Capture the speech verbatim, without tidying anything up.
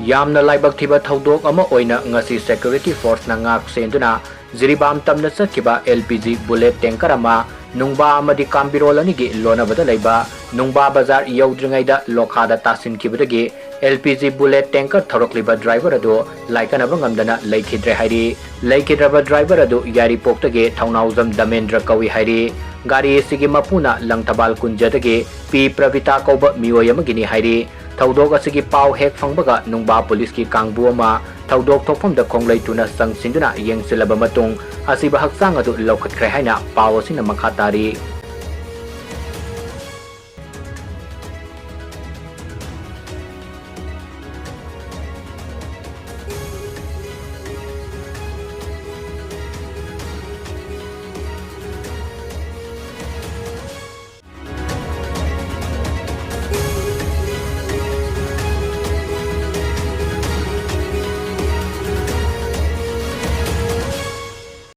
ꯌꯥꯝꯅ ꯂꯥꯏꯕꯛ ꯊꯤꯕ ꯊꯧꯗꯣꯛ ꯑꯃ ꯑꯣꯏꯅ ꯉꯁꯤ security forceꯅ ꯉꯥꯛ ꯁꯦꯟꯗꯨꯅ ꯖꯤꯔꯤꯕꯥꯝ ꯇꯝꯅ ꯆꯠꯈꯤꯕ L P G bullet tanker ꯑꯃ ꯅꯨꯡꯕꯥ ꯑꯃꯗꯤ ꯀꯥꯝꯕꯤꯔꯣꯜ ꯑꯅꯤꯒꯤ ꯂꯣꯟꯅꯕꯗ ꯂꯩꯕ ꯅꯨꯡꯕꯥ ꯕꯖꯥꯔ ꯌꯧꯗ꯭ꯔꯤꯉꯩꯗ ꯂꯣꯈꯥꯗ ꯇꯥꯁꯤꯟꯈꯤꯕꯗꯒꯤ L P G bullet tanker ꯊꯧꯔꯛꯂꯤꯕ driver ꯑꯗꯨ ꯂꯥꯏꯀꯠꯅꯕ ꯉꯝꯗꯅ ꯂꯩꯈꯤꯗ꯭ꯔꯦ ꯍꯥꯏꯔꯤ꯫ ꯂꯩꯈꯤꯗ꯭ꯔꯕ driver ꯑꯗꯨ ꯌꯥꯏꯔꯤꯄꯣꯛꯇꯒꯤ ꯊꯧꯅꯥꯎꯖꯝ ꯗꯃꯦꯟꯗ꯭ꯔ ꯀꯧꯏ ꯍꯥꯏꯔꯤ꯫ ꯒꯥꯔꯤ ꯑꯁꯤꯒꯤ ꯃꯄꯨꯅ ꯂꯪꯊꯕꯥꯜ ꯀꯨꯟꯖꯗꯒꯤ ꯄꯤ ꯄ꯭ꯔꯕꯤꯇꯥ ꯀꯧꯕ ꯃꯤꯑꯣꯏ ꯑꯃꯒꯤꯅꯤ ꯍꯥꯏꯔꯤ꯫ ꯊꯧꯗꯣꯛ ꯑꯁꯤꯒꯤ ꯄꯥꯎ ꯍꯦꯛ ꯐꯪꯕꯒ ꯅꯨꯡꯕꯥ ꯄꯨꯂꯤꯁꯀꯤ ꯀꯥꯡꯕꯨ ꯑꯃ ꯊꯧꯗꯣꯛ ꯊꯣꯛꯐꯝꯗ ꯈꯣꯡꯂꯩ ꯊꯨꯅ ꯆꯪꯁꯤꯟꯗꯨꯅ ꯌꯦꯡꯁꯤꯜꯂꯕ ꯃꯇꯨꯡ ꯑꯁꯤꯕ ꯍꯛꯆꯥꯡ ꯑꯗꯨ ꯂꯧꯈꯠꯈ꯭ꯔꯦ ꯍꯥꯏꯅ ꯄꯥꯎ ꯑꯁꯤꯅ ꯃꯈꯥ ꯇꯥꯔꯤ꯫